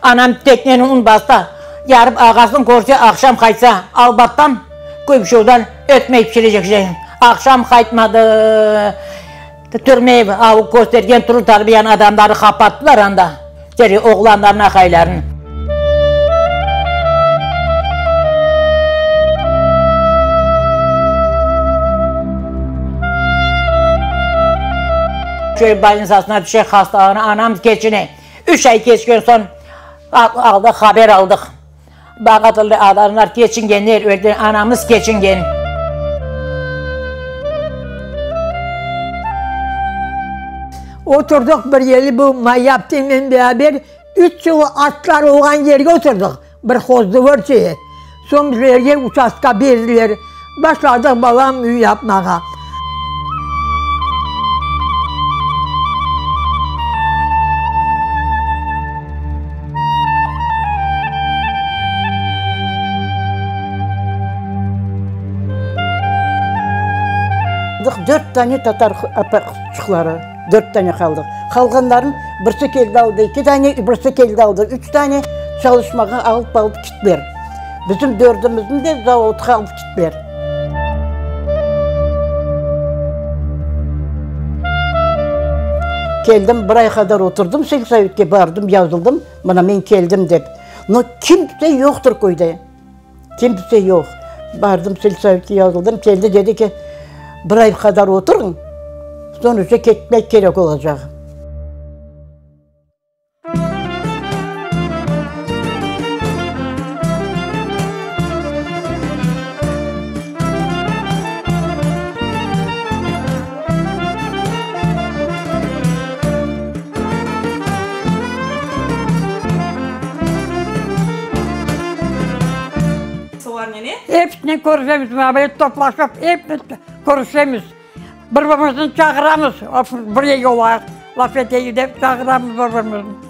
Anam tekneni un basta, yarıp ağasın körse, aqşam qaytsa, Albattan, Köybüşevdan ötmek pişirecek şey. Aqşam qaytmadı. Türme, av köstergen turu tarbiyanı adamları qapattılar anda, içeri oğlanlarnı, aqaylarnı. Köy bolnitsasına tüşe hastalanı, anam keçine. Üç ay keçken soñ aldıq, haber aldıq. Bağatıldı adamlar keçingenler, öyle anamız keçingen. Oturdıq bir yeri bu Mayaptinen beraber üç yıl atlar olğan yerge oturdıq, bir hozdvor şeyi. Soñ bizlerge uçastka berdiler, başladıq balam üy yapmağa. Dört tane tatar apaqçıqları, dört tane qaldıq. Qalğanların birisi keldi aldı eki tane, birisi keldi aldı üç tane, çalışmağa alıp alıp kittiler. Bizim dördümizni de zavodqa alıp kittiler. Keldim, bir ay qadar oturdım selsovetke, bardım, yazıldım, mına men keldim dep. No, kimse yoqtır köyde, kimse yoq. Bardım selsovetke yazıldım, keldi, dedi ki, bir ay qadar oturıñ, soñ ise ketmek kerek olacaq. Episinen körüşemiz, mına böyle toplaşıp, epimiz körüşemiz. Bir-birimizni çağıramız, bir yerge olayıq, laf eteyik dep çağıramız bir-birimizni.